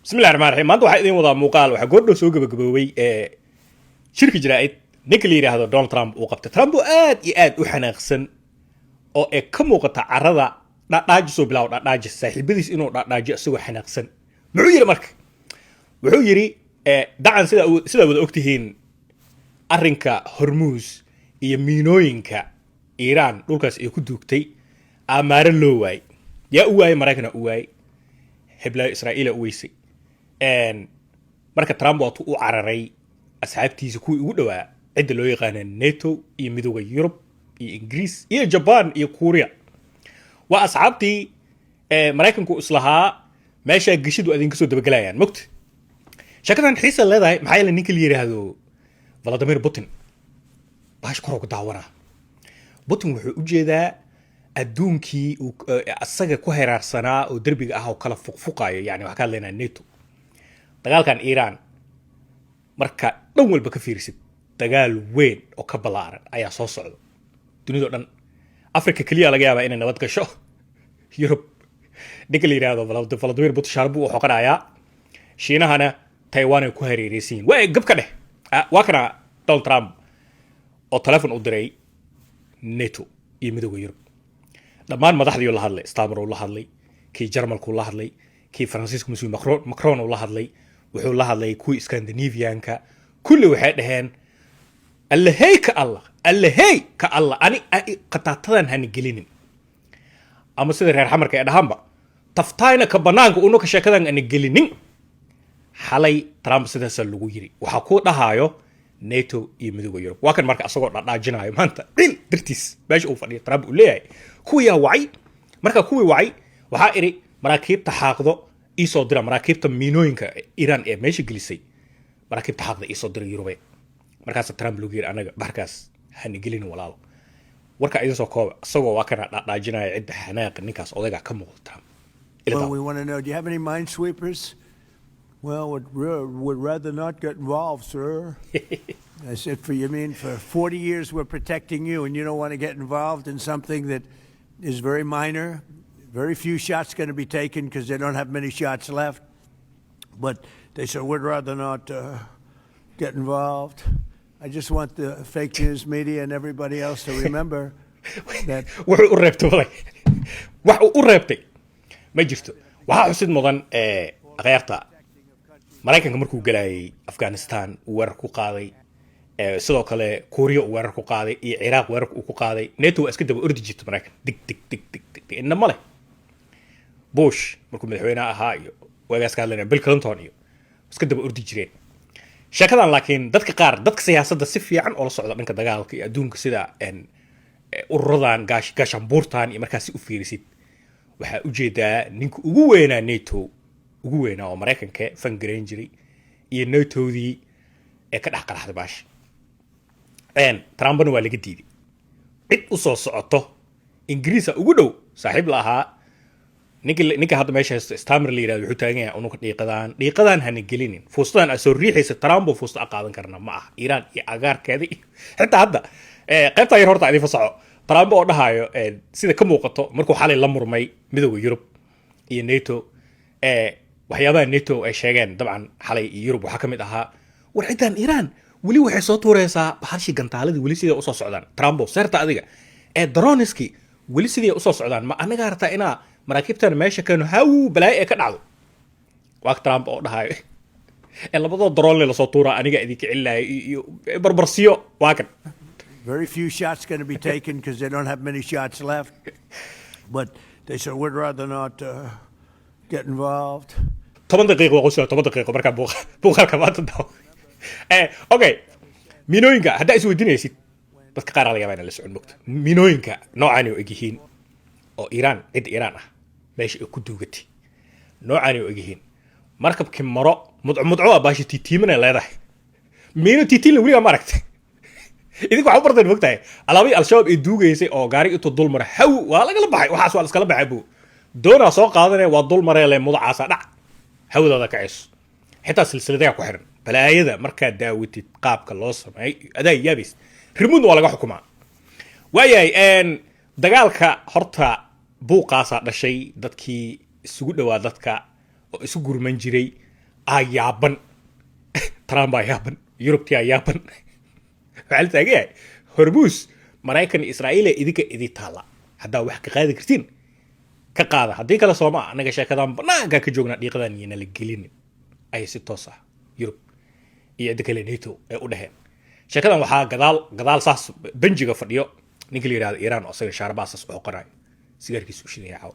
Bismillahi raxmaan raxiim. Maanta waxaa idin wadaa muuqaal. Waxaa goordhow soo gabagaboobay ee shirka jaraa'id ninka la yidhaahdo Donald Trump uu qabtay. Trump oo aad iyo aad u xanaaqsan oo ee ka muuqata carada, dhadhaajisoo bilaaw dhadhaajis saaxiibadiis inuu dhadhaajiyo isagoo xanaaqsan. Muxuu yidhi marka? Wuxuu yidhi dacan sidaa wada ogtihiin, arrinka Hormuus iyo miinooyinka Iiraan dhulkaas ay ku duugtay amaare loo waayey. Yaa u waayey? Maraykana u waayey, heblaayo Israa'iila u weysay. Marka Trump waatu u cararay asxaabtiisa kuwii ugu dhowaa, cidda loo yaqaana NATO iyo Midooda Yurub iyo Ingiriis iyo Jaban iyo Kuuriya. Waa asxaabtii Maraykanku islahaa meeshaa geshidu adinka soo dabagelayaan. Mogta sheekadan xiisa leedahay, maxaa yeele ninka la yidhaahdo Vladimir Putin bahash kor uga daawanaa. Putin wuxuu u jeedaa adduunkii uu asaga ku heraarsanaa oo derbiga ah oo kala fuqfuqayo. Yani waxaa ka hadlaynaa NATO. Dagaalkan Iiraan marka dhan walba ka fiirisid, dagaal weyn oo ka ballaaran ayaa soo socda dunidao dhan. Africa keliya laga yaabaa inay nabad gasho. Yurub ninka la yidhaahdo Vladimir Putin shaarbu uu xoqanayaa. Shiinahana Taiwan ay ku hareereysan yihin. Waa gab ka dheh. Waa kana Donald Trump oo telefon u diray NATO iyo Midooda Yurub, dhammaan madaxdii la hadlay. Starmer uu la hadlay, kii Jarmalku la hadlay, kii Faransiisku Monsieur Macron uu la hadlay, wuxuu la hadlay kuwii Scandinavianka. Kulli waxay dhaheen: "Allahey ka Allah, Allahey ka Allah, ani khataatadan hana gelinin." Ama sida reer Xamarka ee dhahanba, taftayna ka banaanka unuka sheekadan ana gelinin. Xalay Trump sidaasaa lagu yiri. Waxaa ku dhahaayo NATO iyo Midooda Yurub. Waa kan marka asagoo dhadhaajinayo maanta dhil dartiis meesha uu fadhiyo. Trump uu leeyahay kuwiyaa wacay. Marka kuwii wacay waxaa idhi: "Maraakiibta xaaqdo iisoo dira, maraakiibta miinooyinka Iiraan ee meesha gelisay, maraakiibta xaaqda iisoo dira Yurube." Markaasa Trump lagu yiri: "Anaga barkaas hana gelin, walaalo." Warka idin soo kooba, isagoo waa kana dhadhaajinaya cidda xanaaqa ninkaas odayga ka muuqda Trump. Ila Well, daawo. we want to know, do you have any minesweepers? Well, would rather not get involved, sir. I said, for you mean for 40 years we're protecting you and you don't want to get involved in something that is very minor? Very few shots going to be taken because they don't have many shots left. But they said, we'd rather not get involved. I just want the fake news media and everybody else to remember that Wuxuu u reebtay waday, wax uu u reebtay ma jirto. Waxaa xusid mudan akhyaarta, Maraykanka markuu galayay Afghanistan uu weerar ku qaaday, sidoo kale Kuuriya uu weerar ku qaaday iyo Ciraaq weerarka uu ku qaaday, NATO waa iska daba ordi jirta Maraykan, dig dig dig dig dig dig inna ma leh. Bush markuu madaxweynaha ahaa iyo waagaas ka hadlayna, Bill Clinton iyo iska daba ordi jireen sheekadan. Laakiin dadka qaar, dadka siyaasadda si fiican oo la socda dhanka dagaalka iyo adduunka, sida ururadan gaashaanbuurtan iyo markaas si u fiirisid, waxaa ujeedaa ninka ugu weynaa NATO, ugu weynaa oo Maraykanka fangarayn jiray iyo NATOdii ee ka dhex qaraxday baasha. Trumpna waa laga diiday cid u soo socoto. Ingiriisa ugu dhow saaxiib la ahaa. Ninka hadda meesha haysto, Starmer la yirahdo, wuxuu taagan yahay unuka dhiiqadaan, dhiiqadaan hana gelinin, fuustadan aad soo riixaysa Trumpo fuusta a qaadan karna ma aha. Iiraan iyo agaarkeeda iyo xitaa hadda qaybtaa yar horta idin fasaxo. Trump oo dhahayo, sida ka muuqato markuu xalay la murmay Midooda Yurub iyo NATO, waxyaabaha NATO ay sheegeen dabcan xalay iyo Yurub waxaa ka mid ahaa: "War ciddan Iiraan weli waxay soo tuureysaa bahashii, gantaaladii weli siday usoo socdaan. Trumpo, seerta adiga ee droneski weli sidii usoo socdaan, ma anagaa rabtaa inaa maraakiibtan meesha keeno haw balaayo ee ka dhacdo?" Waa Trump oo dhahayo ee labadoo drone lasoo tuuraa aniga idinka celinaya iyo barbarsiyo. Waa kan. Very few shots going to be taken because they don't have many shots left. But they said, we'd rather not get involved. 10 daqiiqo waa qosla, 10 daqiiqo markaa buuqaalka maanta daawo. Okay, miinooyinka haddaa is weydiinaysid, dadka qaar laga yaabaa inay la socon. Mogta miinooyinka noocaani u egyihiin oo Iiraan, cidda Iiraan ah meesha ay ku duugatay noocaani u egyihiin. Markabkii maro mudco mudco ah, baashi tiitiimana leedahay. Miino tiitiinla weligaa ma aragtay? Idinku waxaa u barteen, mogtahay, alaabihii Al-Shabaab ay duugaysay oo gaari intuu dul mara haw waa lagala baxay. Waxaas waa la iskala baxay. Buu doonaa soo qaadanaya, waa dul maree le, mudacaasa dhac hawadooda kacayso. Xitaa silsiladaha ku xiran balaayada markaad daawatid qaabka loo sameey adaa yaabays. Remote waa laga xukumaa. Waayahay, dagaalka horta buuqaasaa dhashay. Dadkii isugu dhowaa, dadka oo isu gurman jiray. Aa yaaban, Trump aa yaaban, Yurubtii aa yaaban. Waxaa la taagan yahay Hormuus Maraykan iyo Israa'iil ee idinka idin taalla. Haddaa wax ka qaadi kartiin, ka qaada. Haddii kale sooma annaga sheekadan banaankaa ka joognaa, dhiiqadan iyo nala gelinin, ayay si toos ah Yurub iyo cidda kale NATO ay u dheheen. Sheekadan waxaa gadaal gadaal saas benjiga fadhiyo ninka la yidhahdo Iiraan, oo isaga shaarbaha saas u xoqonayo, sigaarkiisa u shidaya caawa.